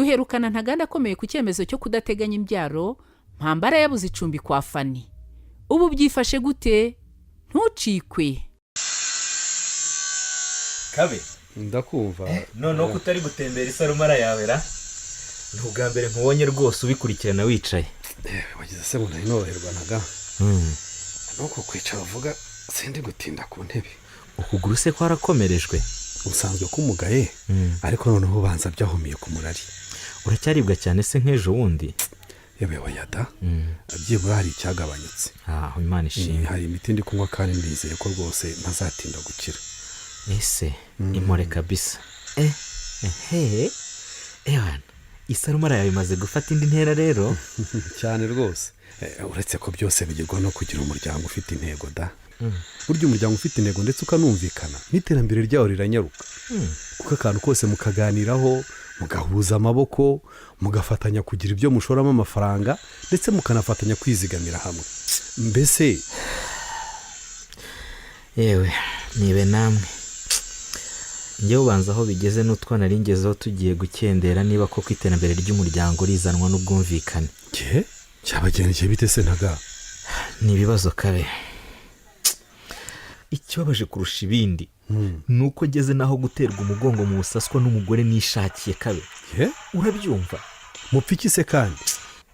Duherukana Ntaganda akomeye ku cyemezo cyo kudateganya imbyaro, Mpambara yabuze icumbi kwa Fani. Ubu byifashe gute? Ntucikwe. Kabe. Ndakumva. Noneho ko utari gutembera isarumara yawe ra? Ni ubwa mbere nkubonye rwose ubikurikirana wicaye. Wagize se ngo ntari noroherwa ntaga? Nuko kwicara uvuga, sindi gutinda ku ntebe. Ukuguru se kwarakomerejwe? Usanzwe kumugaye, ariko noneho ubanza byahumiye ku murari. Uracyaribwa cyane se nk'ejo bundi? Yewe, wayada, byibura hari icyagabanyutse. Ah, Imana ishimwe. Hari imiti ndi kunywa kandi ndizeye ko rwose ntazatinda gukira. Ese impore kabisa. Ehe, ewana, isarumara yawe imaze gufata indi ntera rero. Cyane rwose. Uretse ko byose bigirwa no kugira umuryango ufite intego da. Burya umuryango ufite intego ndetse ukanumvikana, n'iterambere ryawo riranyaruka, kuko akantu kose mukaganiraho, mugahuza amaboko, mugafatanya kugira ibyo mushoramo amafaranga, ndetse mukanafatanya kwizigamira hamwe mbese. Yewe, nibe namwe, njyewe ubanza aho bigeze n'utwo nari ngezeho tugiye gukendera, niba koko iterambere ry'umuryango rizanwa n'ubwumvikane. Cye cyabagendekeye bite se ntaga? Ni ibibazo kabe. Ikibabaje kurusha ibindi ni uko ngeze n'aho guterwa umugongo mu busaswa n'umugore nishakiye, kabe. Ye? Urabyumva? Mupfa iki se kandi?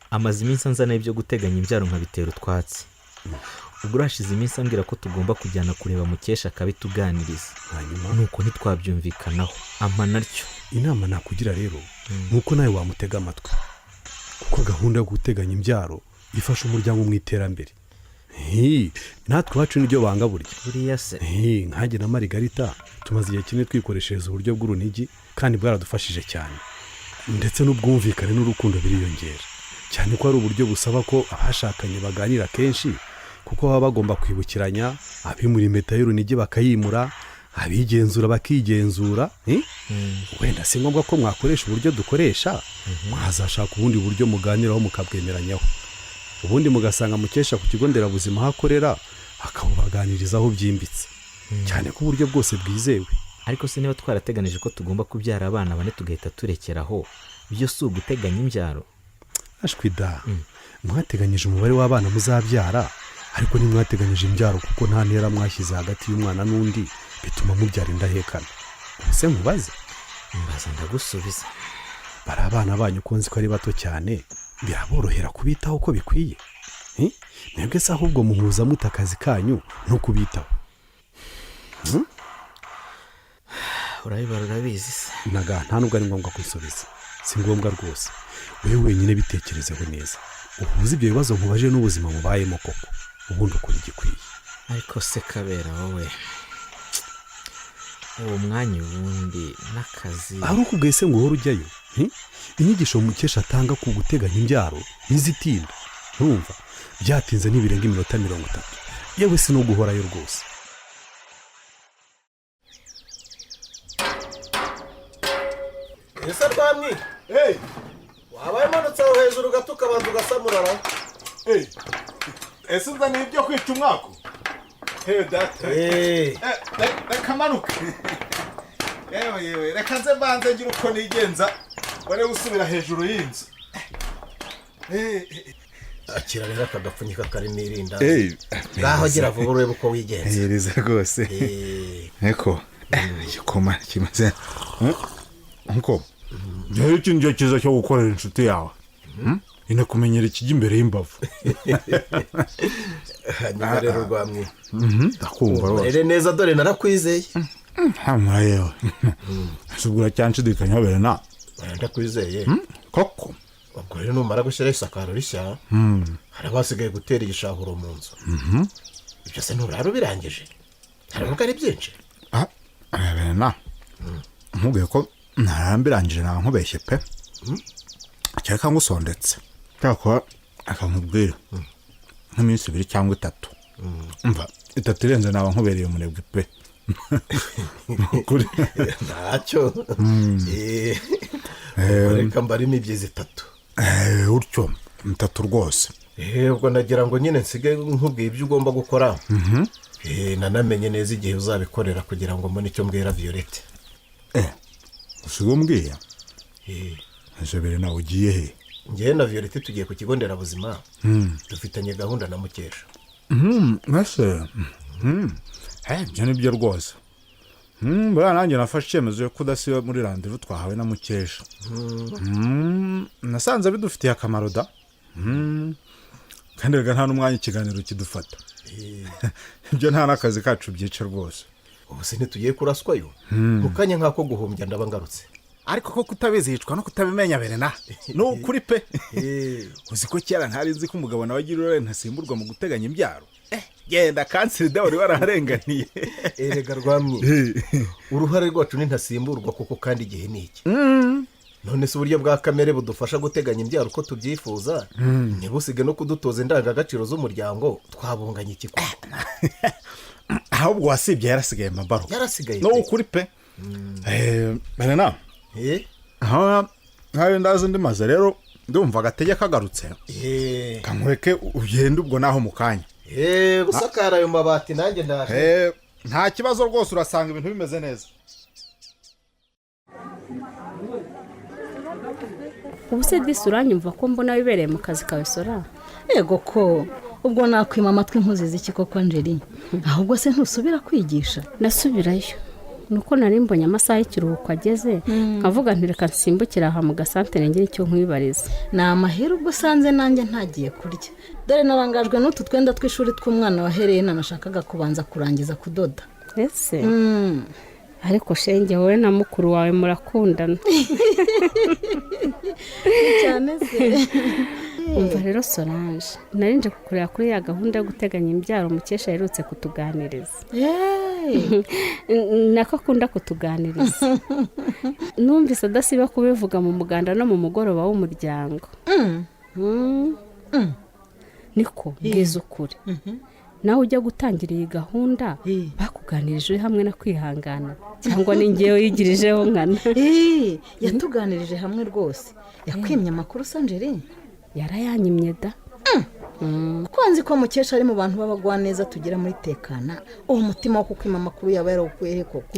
Amaze iminsi anzana ibyo guteganya imbyaro nkabitera utwatsi. Ubwo urashize iminsi ambwira ko tugomba kujyana kureba Mukesha akabituganiriza. Hanyuma? Nuko ntitwabyumvikanaho, ampa naryo. Inama nakugira rero ni uko nawe wamutega amatwi, kuko gahunda yo guteganya imbyaro ifasha umuryango mu iterambere. Natwe iwacu niryo banga burya. Buriya se? Nkanjye na Marigarita tumaze igihe kinini twikoreshereza uburyo bw'urunigi kandi bwaradufashije cyane, ndetse n'ubwumvikane n'urukundo biriyongera, cyane ko ari uburyo busaba ko abashakanye baganira kenshi, kuko baba bagomba kwibukiranya, abimura impeta y'urunigi bakayimura, abigenzura bakigenzura. Wenda si ngombwa ko mwakoresha uburyo dukoresha, mwazashaka ubundi buryo muganiraho mukabwemeranyaho, ubundi mugasanga Mukesha ku kigo nderabuzima aho akorera, akabubaganirizaho byimbitse, cyane ko uburyo bwose bwizewe. Ariko se niba twarateganije ko tugomba kubyara abana bane tugahita turekeraho, byo si uguteganya imbyaro? Ashwi da! Mwateganyije umubare w'abana muzabyara, ariko ntimwateganyije imbyaro, kuko nta ntera mwashyize hagati y'umwana n'undi, bituma mubyara indahekana. Ubu se nkubaze? Mbaza ndagusubiza. Bari abana banyu ko nzi ko ari bato cyane, biraborohera kubitaho uko bikwiye? Mwebwe se ahubwo muhuza mute akazi kanyu no kubitaho? Urabibara, urabizi se. Naga, nta nubwo ari ngombwa kwisubiza, si ngombwa rwose. Wowe wenyine bitekerezeho neza, uhuze ibyo bibazo nkubaje n'ubuzima mubayemo koko, ubundi ukora igikwiye. Ariko se Kabera, wowe uwo mwanya ubundi n'akazi? Hari ukubwiye se ngo uhore ujyayo? Inyigisho Mukesha atanga ku guteganya imbyaro ntizitinda, ntumva byatinze ntibirenga iminota 30. Yewe, si no guhorayo rwose. Ese Rwamwi, wabaye umanutse aho hejuru gato ukabanza ugasamurara? Ese uzaniye ibyo kwica umwako hewe data? Reka manuke. Yewe yewe, reka nze mbanze ngira uko nigenza wari usubira hejuru y'inzu. Akira rero aka gapfunyika karimo irindazi. Ngaho gira vuba urebe uko wigenza. Hereza rwose. Eko igikoma kimaze nkuko rero ikintu cyo cyiza cyo gukorera inshuti yawe inakumenyera ikijya imbere y'imbavu. Hanyuma rero Rwamwi, Ndakumva rwose. rere neza, dore narakwizeye. Nta yewe, ese ubwo uracyanshidikanya Berena? Ndakwizeye. Koko? Ubwo rero numara gushyiraho isakaro rishya, hari abasigaye gutera igishahuro mu nzu. Ibyo se nturara ubirangije? Hari nubwo ari byinshi. Ah, Berena, nkubwiye ko ntarambirangije naba nkubeshye pe, kereka ngusondetse. Cyakora akamubwira nk'iminsi 2 cyangwa 3, mva 3 irenze naba nkubereye umunebwe pe. Ukuri. Ntacyo. Ubwo reka mbare imibyizi 3. Utyo 3 rwose. Ubwo nagira ngo nyine nsige nkubwiye ibyo ugomba gukora. Nanamenye neza igihe uzabikorera kugira ngo mbone icyo mbwira Violette. Usiga umbwiye? Ese Berena, ugiye he? Ngewe na Violette tugiye ku kigo nderabuzima, dufitanye gahunda na Mukesha. Ese ibyo ni byo rwose. Buriya nanjye nafashe icyemezo cyo kudasiba muri rendez-vous twahawe na Mukesha. Nasanze bidufitiye akamaro da. Kandi rega nta n'umwanya ikiganiro kidufata, ibyo nta n'akazi kacu byica rwose. Ubu se ntitugiye kuraswayo? Mu kanya nk'ako guhumbya ndaba ngarutse. Ariko ko kutabizi yicwa no kutabimenya, Berena, ni ukuri pe. Uzi ko kera ntari nzi ko umugabo nawe agira uruhare ntasimburwa mu guteganya imbyaro? Genda kanseri da, wari waraharenganiye. Erega rwamye, uruhare rwacu ni ntasimburwa kuko kandi igihe ni iki. None se uburyo bwa kamere budufasha guteganya imbyaro uko tubyifuza, ntibusige no kudutoza indangagaciro z'umuryango, twabunganya iki koko? Ahubwo wasibye yarasigaye amabaro. Yarasigaye. Ni ukuri pe. Berena, nkayo ndazi ndi maze rero ndumva agatege kagarutse. Kankureke ugende ubwo naho mu kanya. Gusakara ayo mabati nanjye ndaje. Nta kibazo rwose, urasanga ibintu bimeze neza. Ubu se disi uranyumva ko mbona wibereye mu kazi kawe, Sora? Yego ko ubwo nakwima amatwi nkuziza iki koko, Angeli? Ahubwo se ntusubira kwigisha? Nasubirayo, nuko nari mbonye amasaha y'ikiruhuko ageze, nkavuga nti reka nsimbukire aha mu gasantere ngire icyo nkwibariza. Ni amahirwe ubwo usanze nanjye ntagiye kurya, dore narangajwe n'utu twenda tw'ishuri tw'umwana wa Helena nashakaga kubanza kurangiza kudoda. Ese ariko shenge, wowe na mukuru wawe murakundana? Cyane se. Umva rero Solange, narinje kukureba kuri ya gahunda yo guteganya imbyaro Mukesha aherutse kutuganiriza. Nako akunda kutuganiriza, numvise adasiba kubivuga mu muganda no mu mugoroba w'umuryango. Niko bwiza ukuri, nawe ujya gutangira iyi gahunda bakuganirije uri hamwe na Kwihangana, cyangwa ni ngewe yigirijeho nkana? Yatuganirije hamwe rwose. Yakwimye amakuru se, Angeli? Yarayanyimye da. Kuko nzi ko Mukesha ari mu bantu b'abagwaneza tugira muri Tekana, uwo mutima wo kukwima amakuru yaba yarawukuye he koko?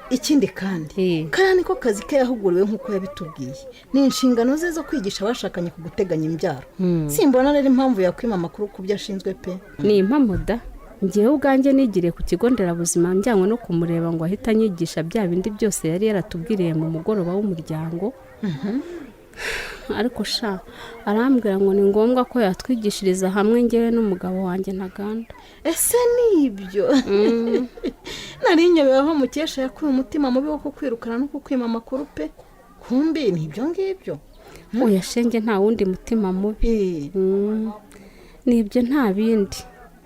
Ikindi kandi, kariya niko kazi ke yahuguriwe nk'uko yabitubwiye, ni inshingano ze zo kwigisha abashakanye ku guteganya imbyaro. Simbona rero impamvu yakwima amakuru ku byo ashinzwe pe. Ni impamo da. Ngewe ubwanjye nigiriye ku kigo nderabuzima njyanywe no kumureba ngo ahite anyigisha bya bindi byose yari yaratubwiriye mu mugoroba w'umuryango, ariko sha arambwira ngo ni ngombwa ko yatwigishiriza hamwe ngewe n'umugabo wanjye Ntaganda. Ese nibyo? Nari nyobewe aho Mukesha yakuye umutima mubi wo kukwirukana no kukwima amakuru pe. Kumbi ni ibyo ngibyo. Oya shenge, nta wundi mutima mubi. Ni ibyo, nta bindi.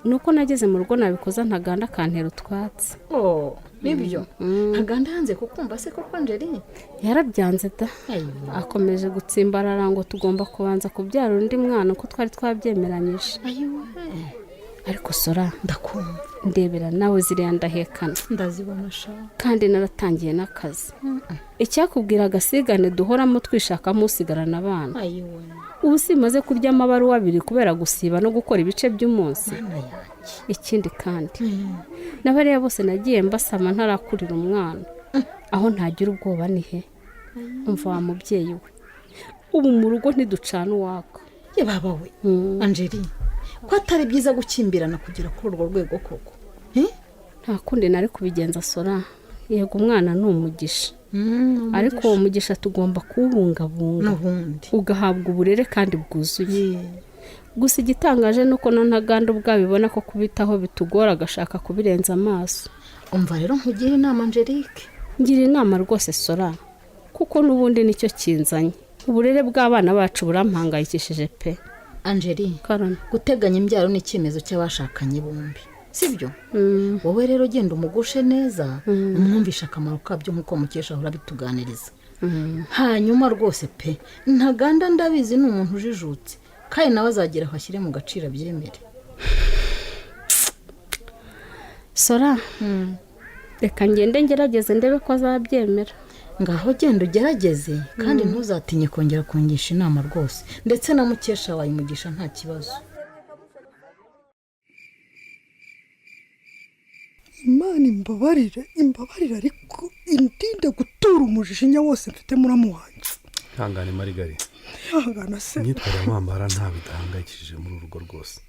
Nuko nageze mu rugo nabikoza Ntaganda akantera utwatsi. Oh, nibyo? Ntaganda yanze kukumva se koko, Angeli? Yarabyanze da, akomeje gutsimbarara ngo tugomba kubanza kubyara undi mwana uko twari twabyemeranyije. Ariko Sora, ndakumva. Ndebera nawe ziriya ndahekana. Ndazibona sha. Kandi naratangiye n'akazi. Icyakubwira agasigane duhoramo twishakamo usigarana abana. Ubu simaze kurya amabaruwa abiri kubera gusiba no gukora ibice by'umunsi. Ikindi kandi, n'abariya bose nagiye mbasama ntarakurira umwana, aho ntagira ubwoba ni he? Umva wa mubyeyi we, ubu mu rugo ntiducana uwaka. Ye baba we, Angeli, ko atari byiza gukimbirana kugera kuri urwo rwego koko? Nta kundi nari kubigenza, Sora. Yego umwana ni umugisha, ariko uwo mugisha tugomba kuwubungabunga ugahabwa uburere kandi bwuzuye. Gusa igitangaje ni uko na Ntaganda ubwabibona ko kubitaho bitugora, agashaka kubirenza amaso. Umva rero nkugire inama, Angelique. Ngira inama rwose, Sora, kuko n'ubundi nicyo kinzanye. Uburere bw'abana bacu burampangayikishije pe. Angelique, guteganya imbyaro ni icyemezo cy'abashakanye bombi, sibyo? Wowe rero genda umugushe neza, umwumvishe akamaro kabyo nk'uko Mukesha ahora abituganiriza. Hanyuma rwose pe, Ntaganda ndabizi ni umuntu ujijutse, kandi nawe azagera aho ashyire mu gaciro abyemere. Sora, reka ngende ngerageze ndebe ko azabyemera. Ngaho genda ugerageze, kandi ntuzatinye kongera kungisha inama rwose, ndetse na Mukesha wayimugisha nta kibazo. Imana imbabarire, imbabarire, ariko indinde gutura umujinya wose mfite muramu wanjye. Ihangane Marigari. Ihangana se? Imyitwarire ya Mpambara ntabwo idahangayikishije muri uru rugo rwose.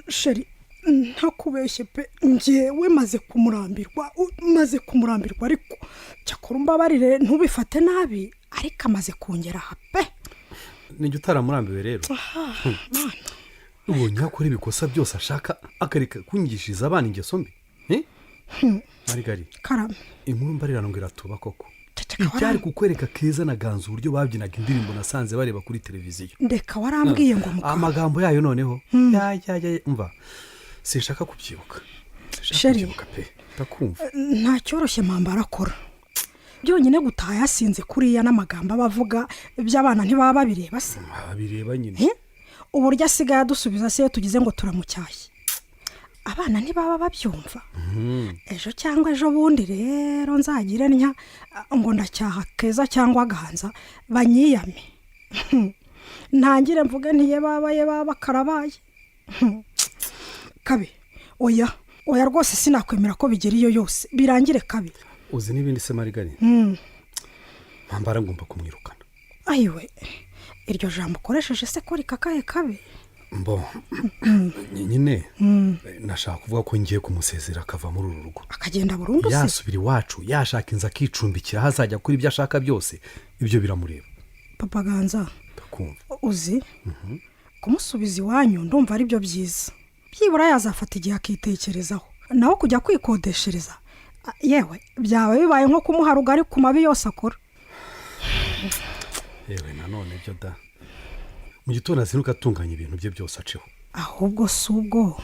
Chéri, ntakubeshye pe, ngewe maze kumurambirwa, maze kumurambirwa. Ariko cyakora umbabarire, ntubifate nabi, ariko amaze kongera aha pe. Nijya utaramurambiwe rero? Mana. Ubonye akora ibikosa byose ashaka, akareka kunyigishiriza abana ingeso mbi. Marigari. Karame. Inkuru mbarirano ngo iratuba koko. Ceceka. Ibyari kukwereka Keza na Ganza uburyo babyinaga indirimbo nasanze bareba kuri televiziyo. Ndeka, warambwiye ngo muka Amagambo yayo noneho, ya ya ya, umva, sinshaka kubyibuka. Sinshaka Chéri. kubyibuka pe. Ndakumva. Nta cyoroshye Mpambara akora. Byonyine gutaha yasinze kuriya n'amagambo aba avuga, iby'abana ntibaba babireba se? Babireba nyine. Eh? Uburyo asigaye adusubiza se iyo tugize ngo turamucyaye, abana ntibaba babyumva? Ejo cyangwa ejo bundi rero nzagire ntya ngo ndacyaha Keza cyangwa Ganza, banyiyame, ntangire mvuge ntiye baba ye baba karabaye kabi. Oya, oya rwose, sinakwemera ko bigera iyo yose birangire kabi. Uzi n'ibindi se, Marigari? Mpambara ngomba kumwirukana. Ayiwe, iryo jambo ukoresheje se ko rikakaye kabi? Mbo nyine nashaka kuvuga ko ngiye kumusezera akava muri uru rugo. Akagenda burundu se? Yasubira iwacu, yashaka inzu akicumbikira, aho azajya akora ibyo ashaka byose, ibyo biramureba. Papa Ganza. Ndakumva. Uzi kumusubiza iwanyu ndumva ari byo byiza. Byibura yazafata igihe akitekerezaho, naho kujya kwikodeshereza, yewe, byaba bibaye nko kumuha rugari ku mabi yose akora. Yewe, nanone byo da. Mu gitondo azinduka atunganya ibintu bye byose, aceho. Ahubwo si ubwo,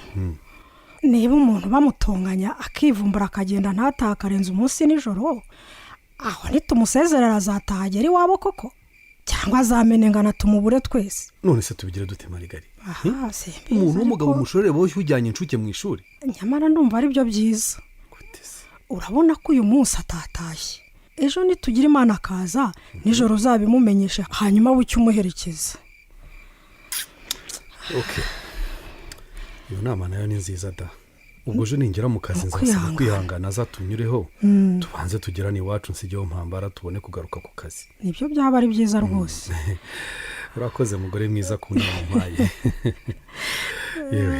niba umuntu bamutonganya akivumbura akagenda ntataha, akarenza umunsi nijoro, aho nitumusezerera azataha agera iwabo koko, cyangwa azamenengana tumubure twese? None se tubigire dute, Marigari? Aha, simbizi. Umuntu w'umugabo Ariko mushorere boshye ujyanye inshuke mu ishuri? Nyamara ndumva ari byo byiza. Gute se? Urabona ko uyu munsi atatashye, ejo nitugira Imana akaza nijoro uzabimumenyesha, hanyuma bucye umuherekeza. Ok, iyo nama nayo ni nziza da. Ubwo ejo ningera mu kazi Ni nzasaba ukwihangana. kwihangana, azatunyureho, tubanze tugerane iwacu, nsigeho Mpambara, tubone kugaruka ku kazi. Nibyo byaba ari byiza rwose. Urakoze mugore mwiza ku nama umpaye. Yewe,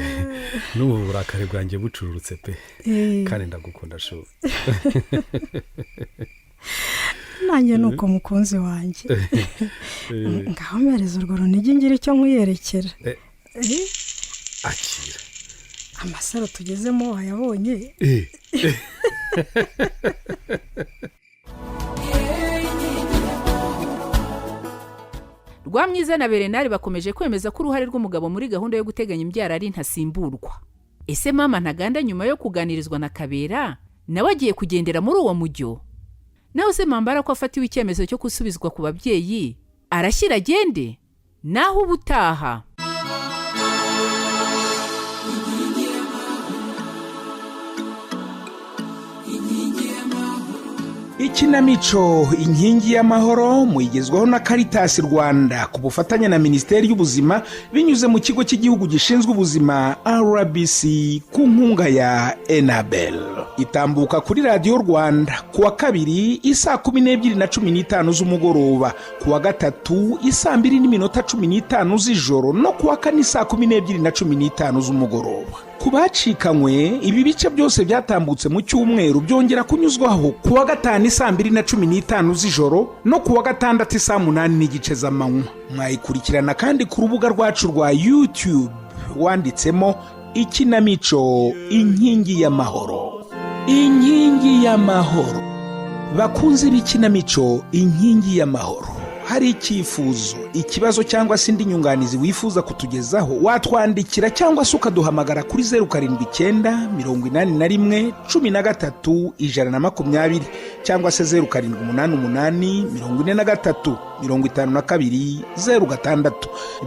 n'ubu burakari bwanjye bucururutse pe. Kandi ndagukunda shu. Nanjye ni uko, mukunzi wanjye. Ngaho mpereza urwo runigi ngira icyo nkwiyerekera. Akira. Amasaro tugezemo wayabonye? Rwamwiza na Berenari bakomeje kwemeza ko uruhare rw'umugabo muri gahunda yo guteganya imbyaro ari ntasimburwa. Ese mama Ntaganda, nyuma yo kuganirizwa na Kabera, nawe agiye kugendera muri uwo mujyo? Nawe se Mpambara ko afatiwe icyemezo cyo gusubizwa ku babyeyi, arashyira agende? Naho ubutaha. Ikinamico Inkingi y'Amahoro muyigezwaho na Caritas Rwanda ku bufatanye na Minisiteri y'Ubuzima binyuze mu Kigo cy'Igihugu gishinzwe Ubuzima RBC ku nkunga ya Enabel. Itambuka kuri Radiyo Rwanda ku wa kabiri isaa 12:15 z'umugoroba, ku wa gatatu isaa 2:15 z'ijoro no ku wa kane isaa 12:15 z'umugoroba. Ku bacikanywe, ibi bice byose byatambutse mu cyumweru byongera kunyuzwaho ku wa gatanu isaa 2:15 z'ijoro no ku wa gatandatu isaa 8:30 z'amanywa. Mwayikurikirana kandi ku rubuga rwacu rwa YouTube wanditsemo Ikinamico Inkingi y'Amahoro. Inkingi y'Amahoro. Bakunze b'ikinamico Inkingi y'Amahoro, hari icyifuzo, ikibazo cyangwa se indi nyunganizi wifuza kutugezaho, watwandikira cyangwa se ukaduhamagara kuri 0798113120 cyangwa se 0788435206.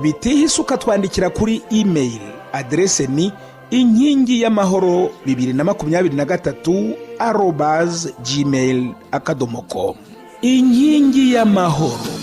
Bitihise ukatwandikira kuri email. Aderese ni inkingi y'amahoro 2023@gmail.com. Inkingi y'Amahoro.